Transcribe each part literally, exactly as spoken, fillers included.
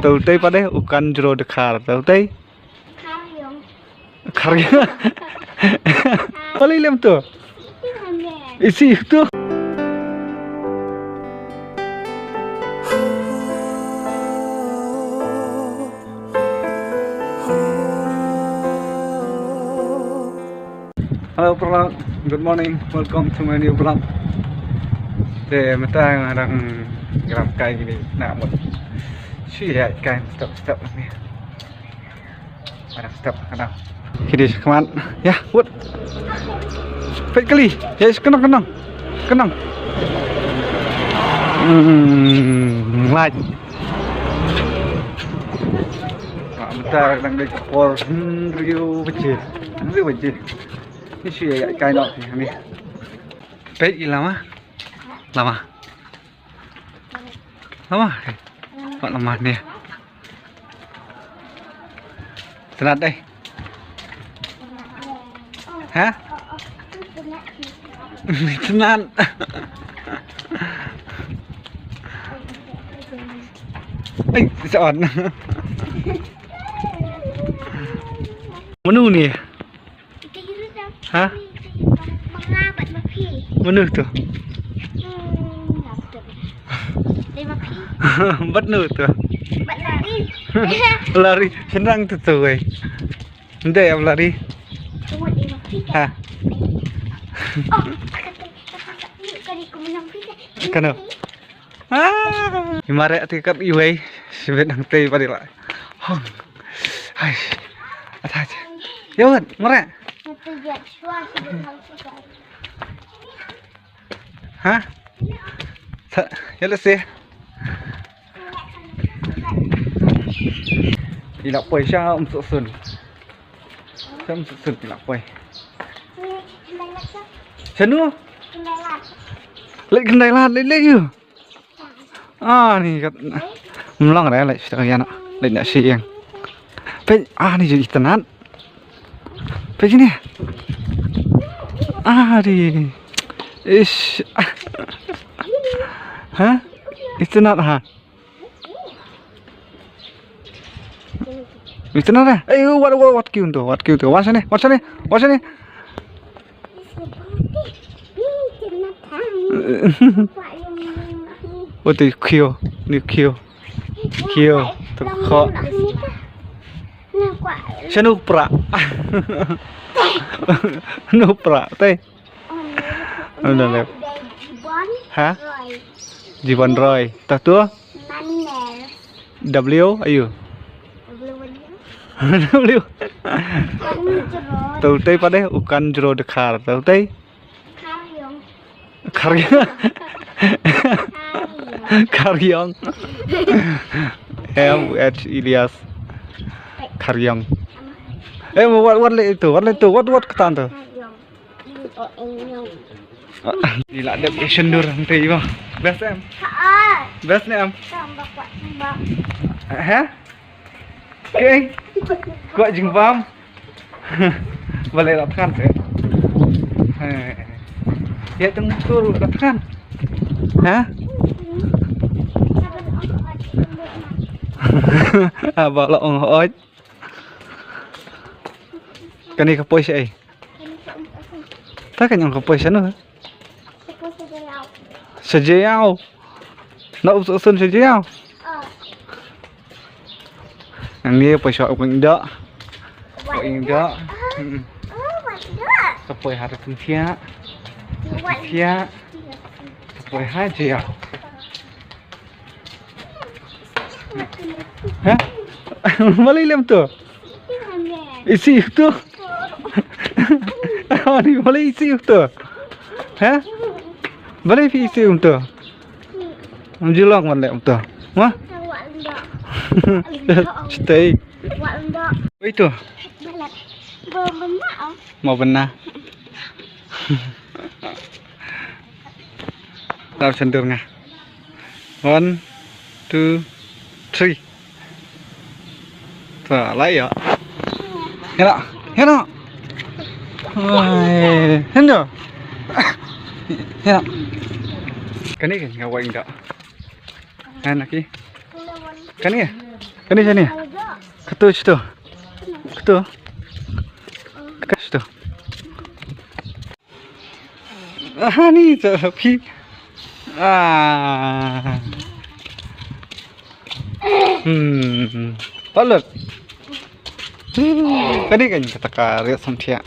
Tau tei pade u kan jro de khar tau tei. Khar yang. Khar yang. Pali lem tu. Isi tu. Hello vlog, good morning, welcome to my new vlog. Te mynta nga dang gram kai kine na mut. Shi ya kai step step ni. Ada step kena. Kini sekemat. Ya, wut. Pet kali. Ya, kenang, kenang. Kenang. Hmm, light. Mak bentar nang dei por hynriew baje. Hynriew baje. Ni shi ya kai nok ni. Pet ila ma. Lama. Lama. Mak lama ni. Tenat deh. Ha? Tenat. Ai, soan. Menu ni. Ha? Menu tu. Bat nu tu. Bat lari. Lari senang tu tu wei. Ndai am lari. Ha. Kano. Ah, i mareh te kat iwei. Sibit nang tei padi la. Hong. Hai. Atai. Yo, mareh. Ha? Sa, ya le se. Ila poi sha um su sun. Sha um su sun ila poi. Sha nu? Leit khyndai lad, leit leit ïa. Ah, ni kat. Mlong re leit sha ïa na. Leit na shi ïeng. Peit, ah, ni jadi tenat. Peit sini. Ah, di. Ish. Ha? Itenat ha. Itenat ha. Eh, wat wat wat kiun tu, wat kiun tu. Wat sini, wat sini, wat sini. Ôi, tu kio, ni kio. Kio, tu kho. Sha nu pra. Nu pra, tei. Ano lep. Ha? Jiban Roy. Tah tu? W ayu. W. Tau tei pade u kan jro de khar. Tau tei. Kharyong. Kharyong. M H Ilyas. Kharyong. Eh, wat wat le itu, wat le itu, wat wat ketan tu. Ila dep shendur hangte iba. Best em. Best ne em. Ha? Kei. Kwah jingbam. Balei la than te. Ya teng tur la than. Ha? Aba la ong hoi. Kane ka poi sha ei. Ta ka nyong ka poi sha no. Sha Jaiaw. Na up sun sha Jaiaw. Nang ni poi sha Wing Da. Wing Da. Ka poi ha Rtymphia. Rtymphia. Ka poi ha Jaiaw. Ha? Balei lem tu? Isi tu. Ani balei isi tu? Ha? Balei phi isi tu? Am julong man lem tu. Ma? Stay. Wei tu. Mau benar. Tau sendur nga. One, two, three. Ta lai ya. Hena, hena. Hai, hena. Hena. Kani kan nga wai inda. Hena ki. Kani ya. Kane shane. Kato shito. Kato. Kato shito. Ani to phi. Ah. Hmm. Palut. Kane kan kata ka riat samthia.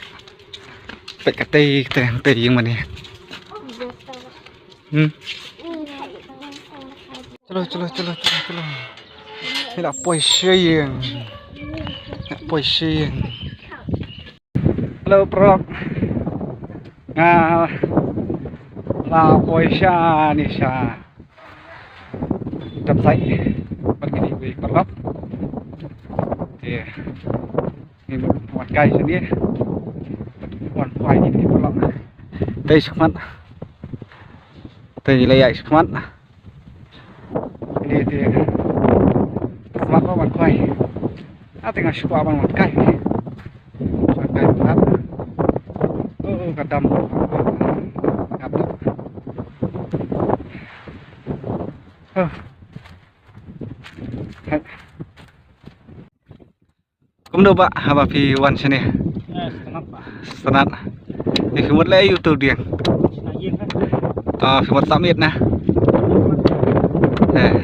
Pek katei katei yang mana? Hmm. Chalo, chalo, chalo, chalo, chalo. Ni la poi sheng. La poi sheng. Hello, bro. Nga la poi sha ni sha. Dam sai. Pergi ni wi perlok. Dia. Ni wan kai sini. Wan kai ni perlok. Tei shikmat. Tei la ya shikmat. Ini dia. Smat ba wan kwai. Ah, tengah shuwa ban wan kai. Wan kai mat. Oh, ka dam. Ka dam. Oh. Kumno ba haba phi wan shane? Eh, sngap ba. Sngap. Ni phi mut leh aïu tu dieng? Sngap ïing kan. Ah, phi mut sah miet na. Eh.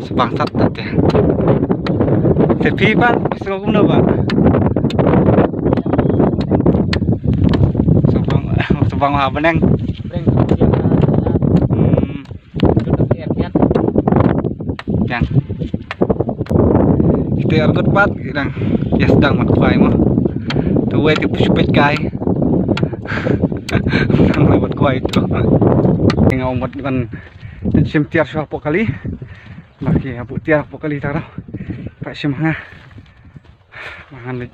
Spang sat tat ya. Te phi pat, phi sngew kumno ba? Spang, spang ha bneng. Bneng. Hmm. Yang. Kita argut pat kita. Ya sedang mat kwai mo. Tu wei ti push pet kai. Nang lewat kwai tu. Tengah umat kan. Sim tiar shuwa pok kali. Baki abu tiar pok kali taro. Pak sim ha. Mangan leh.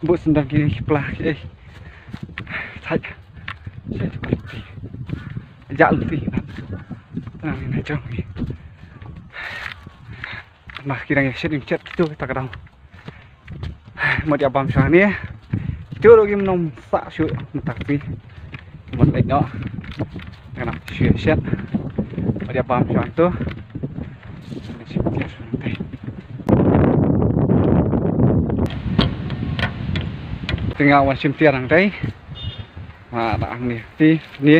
Bus ndang kini kipla eh. Sai. Sai tu pasti. Jak lutih. Tenang ni jong ni. Mah kira ya shet ni chet kitu ta ka dang. Mut ïa bam shane. Kitu ruh kim nong sah shuh mynta phi. Mut leh noh. Kane shuh shet. Mut ïa bam shane tu. Tengah wan shim tiar nangtai. Ma da ang ni ti ni.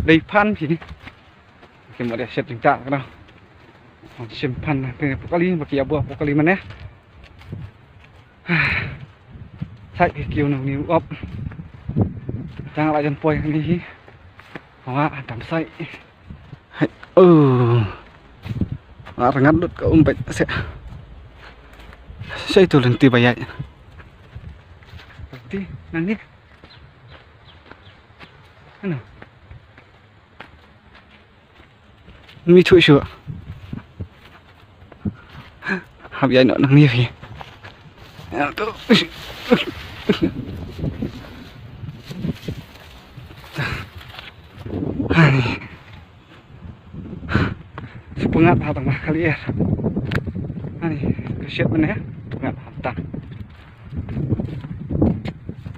Dei phan phi. Ki mut ïa shet jingtah kane. Wan shim phan nangtai pok kali baki ïa buh pok kali mane. Sai ki kiew nang ni u op. Tang la jan poi ni hi. Wa dam sai. Hai. Oh. Wa rangat dut ka um pek se. Sai tu lenti bayai. Lenti nang ni. Ano. Mi thu shu. Hap ïa noh nang ni phi. Ïa tu. Hai. Sepengat ha tang kali eh. Ani, kesiat mana ya? Pengat ha tang.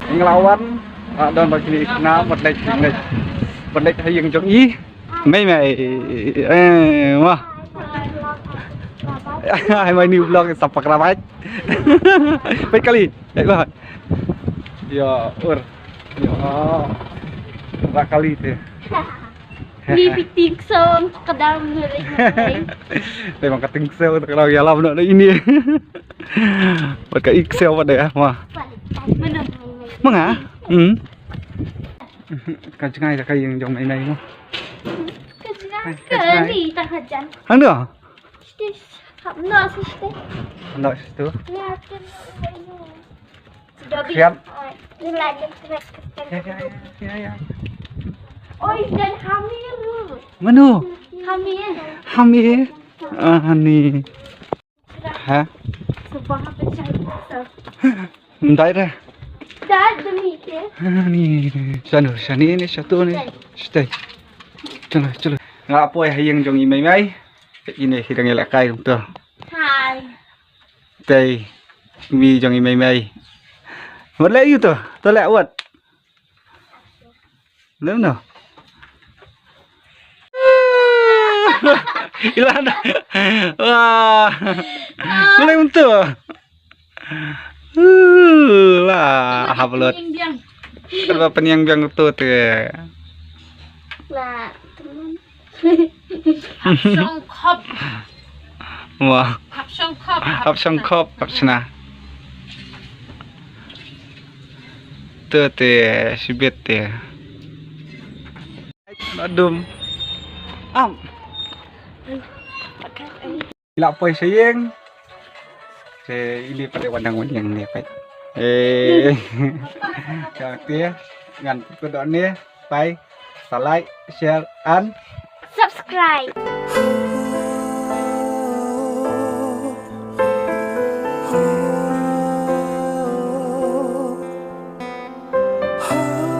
Nglawan, ah, don bagi ni kena buat lek, lek. Buat lek ha ïing jong i. Mai mai. Eh, wah. Hai mai ni vlog sapa kerabat. Baik kali. Baik bah. Ya, ur. Ya. Rak kali tu. Ni piting song kedam ngerik ngerik. Memang kating song kedam ya lam nak ini. Bad ka ik siew pat de ah, ma. Mana? Manga? Hmm. Ka jngai da ka ïing jong Mei Mei mo. Ka jngai. Ka jngai. Ka ni ta hajan. Hang do? Stis. Hap no stis. No stis tu. Siap. Ya, ya, ya, ya, ya. Oi, dan Hamir. Mano? Hamir. Hamir. Ah, ni. Ha? Ndai da. Dad demi ke. Ni sanu sani ni satu ni. Stay. Chalo chalo. Nga poi ha ïing jong i Mei Mei. Ini hi dang ïalehkai tu. Hai. Tei mi jong i Mei Mei. Wat leh ïu tu. To leh wat. Lem no. Ila da. Wah. Mulai untuk. Uh, lah, haplut. Ba pynïeng biang tu te. Lah, teman. Hap shong khop. Wah. Hap shong khop. Hap shong khop, hap shna. Tu te, shibit te. Adum. Am. Ila poi sha ïing. Te ili pat wan dang wan ïing ne pat. Eh. Ka te ngan kut dok ne. Bye. Sa like, share and subscribe.